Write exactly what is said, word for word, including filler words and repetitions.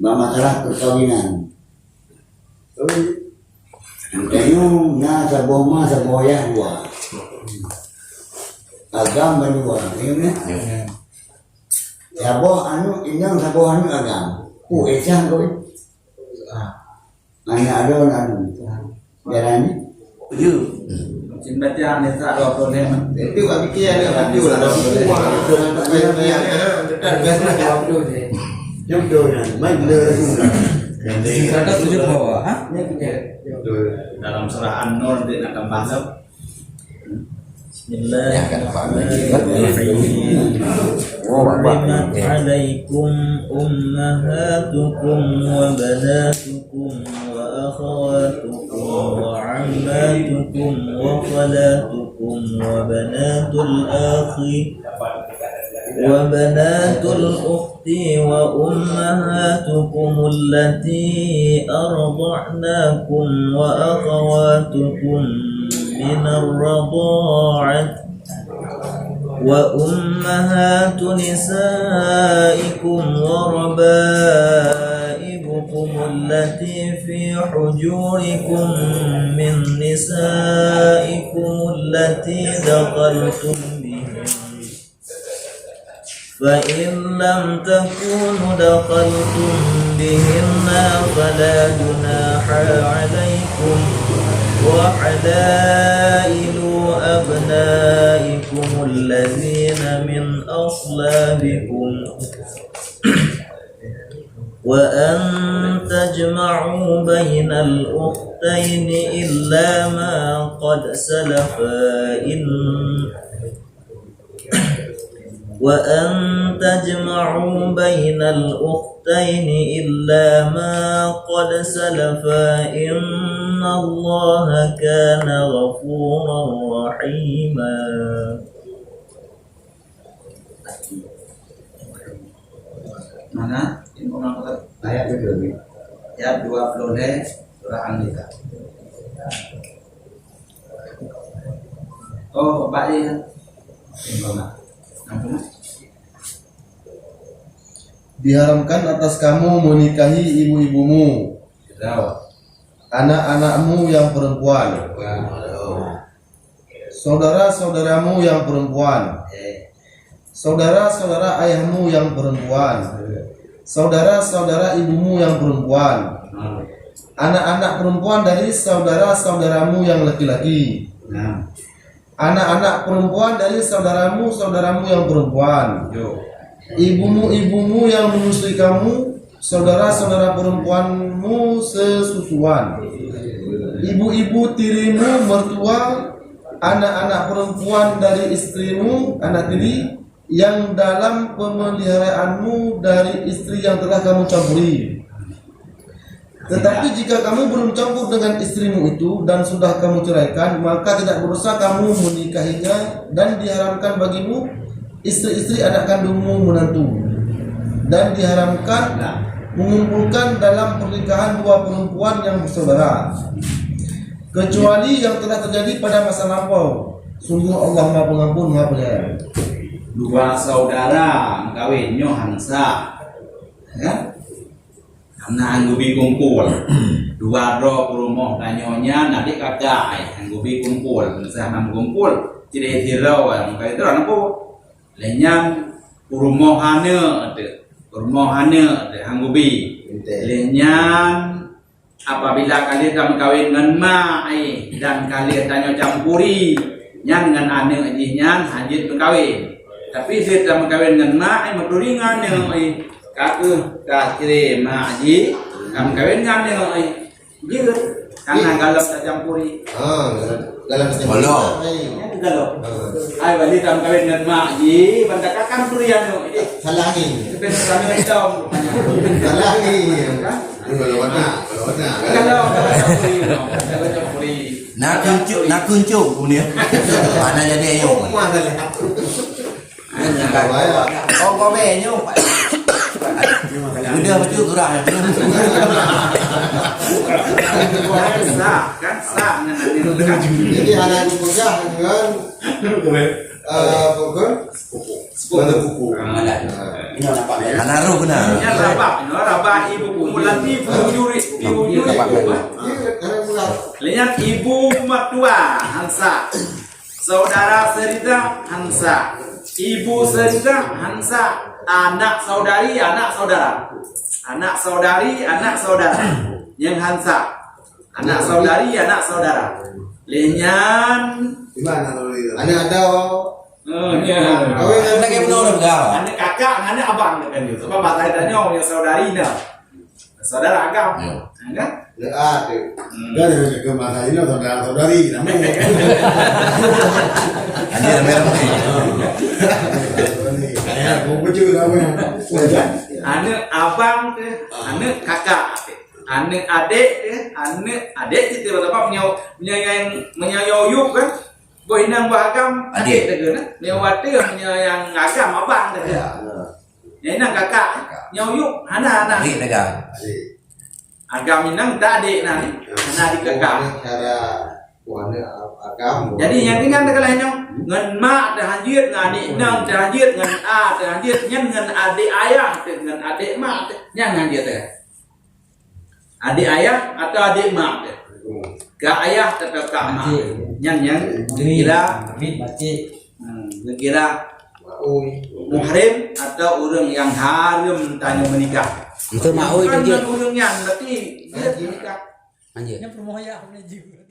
Bak masalah perkawinan. Tanyoe na saboh ma, saboh yah dua. Agam bandua, ya kan? Ya. Saboh aneuk inong, saboh aneuk agam. Pu Esa koi. Aneuk ado, aneuk ado. Jalan ni? Tujuh. Macam baca ni tak dua puluh lima. Itu kami kira ada satu lah, dua puluh. Dua puluh. Jom tu dah. Mai guna lagi. Seratus tujuh puluh, ha? Dalam surah An-Nur dia nak tambah tu. Bismillahirrahmanirrahim. Hurrimat alaikum ummahatukum wa banatukum wa akhawatukum wa ammatukum wa khalatukum wa banatul akhi wa banatul ukhti wa ummahatukum allati arda'nakum wa akhawatukum minar radha'ati wa ummahatu nisaikum wa raba'ibukum allati fi hujurikum min nisaikum allati dakhaltum bihin. Fa in lam takunu dakhaltum bihinna fala junaha alaikum wa halailu abnaikum allazina min aslabikum wa an tajma'u bainal ukhtaini illa ma qad salafa in وأن تجمعوا بين الأختين إلا ما قد سلف إن الله كان غفورا رحيما. Mana? Ayat berapa? Ayat dua puluh lima surah An-Nisa. Oh, baik ya. Diharamkan atas kamu menikahi ibu-ibumu, anak-anakmu yang perempuan, saudara-saudaramu yang perempuan, saudara-saudara ayahmu yang perempuan, saudara-saudara ibumu yang perempuan, anak-anak perempuan dari saudara-saudaramu yang laki-laki, anak-anak perempuan dari saudaramu-saudaramu yang perempuan, ibumu-ibumu yang menyusui kamu, saudara-saudara perempuanmu sesusuan, ibu-ibu tirimu mertua, anak-anak perempuan dari istrimu, anak tiri, yang dalam pemeliharaanmu dari istri yang telah kamu campuri. Tetapi jika kamu belum campur dengan istrimu itu dan sudah kamu ceraikan, maka tidak berdosa kamu menikahinya, dan diharamkan bagimu istri-istri anak kandungmu menantu, dan diharamkan mengumpulkan dalam pernikahan dua perempuan yang bersaudara, kecuali yang telah terjadi pada masa lampau. Sungguh Allah Maha Pengampun, Maha Penyayang. Dua saudara meukawen nyoe han sah. Ya? Karena han geubi kumpul. Dua droe peurumoh tanyoe nyan, adik kakak, eh, han geubi kumpul. Meusah han kumpul, cit sidroe, meukawen droe na peue. Lheueh nyan peurumoh aneuk teuh. Peurumoh aneuk teuh han geubi. Lheueh nyan apabila ka lheueh tameukawen ngon mak, eh, dan ka lheueh tanyoe campuri nyan ngon aneuk jih nyan, han jeuet meukawen. Tapi lheueh tameukawen ngon mak, eh, meuturi ngon aneuk, eh, ka keuh tacre mak jih, tameukawen ngon aneuk, eh, jeuet. Karena galom tacampuri. Ah, galom tacampuri. Galom. Nyan galom. Ah. Ai, bali tameukawen ngon mak jih, ban takakang turi aneuk, eh. Salah ni. Salah ni. Kan? Kalau, kalau, kalau, kalau campuri, kalau campuri. Nak kuncup, nak kuncup punya. Mana jadi ayo? Oh, kau be nyo. Udah betul surah. Kan sah, kan sah dengan nanti. Jadi, hana dipeugah dengan, eh, apa ke? Sepupu. Sepupu. Ah. Hana roh keunan. Nyan rabah, nyoe rabah ibu kumulati, ibu juri, ibu juri. Lheueh nyan ibu mertua, han sah. Saudara seridha, han sah. Ibu seridha, han sah. Anak saudari, anak saudara. Anak saudari, anak saudara. Nyang han sah. Anak saudari, anak saudara. Lheueh nyan. Di mana saudari? Anak ada. Oh, ya. Kawin dengan Lagi bunoe dah peugah. Anak kakak, anak abang, kan, tu. Sebab bahasa kita nyoe, ya, saudari, nah. Saudara agam. Ya. Ya, kan? Le a tu. Hmm. Dah dia jaga masa ini saudara-saudari, nama? Ada ramai-ramai. Ya, aku baca nama. Anak abang tu, anak kakak tu. Anak adik tu, anak adik kita, sebab meunyo, meunyo nyang, meunyo nyang yub kan, boh inong boh agam, adik. Adik tu kan. Meunyo watèe, meunyo nyang agam abang tu kan. Ya. Nyang inong kakak, nyang yub hana, hana. Adik dagang. Agam inong tak adik nah ni. Hana adik kakak. Cara warna agam. Jadi nyang ringan teuh kalah nyoe, ngon mak teuh hanjeuet, ngon adik inong teuh hanjeuet, ngon a teuh hanjeuet, nyan ngon adik ayah teuh, ngon adik mak teuh, nyan hanjeuet teuh. Adik ayah atau adik mak teuh. Kak ayah atau kak mak. Nyan nyang kira, hmm, kira muhrim atau ureueng nyang hareuem tanyoe meunikah. Itu mak oi. Bukan tadi. Ureueng nyan, berarti dia nikah. Lanjut. Yang permohonan.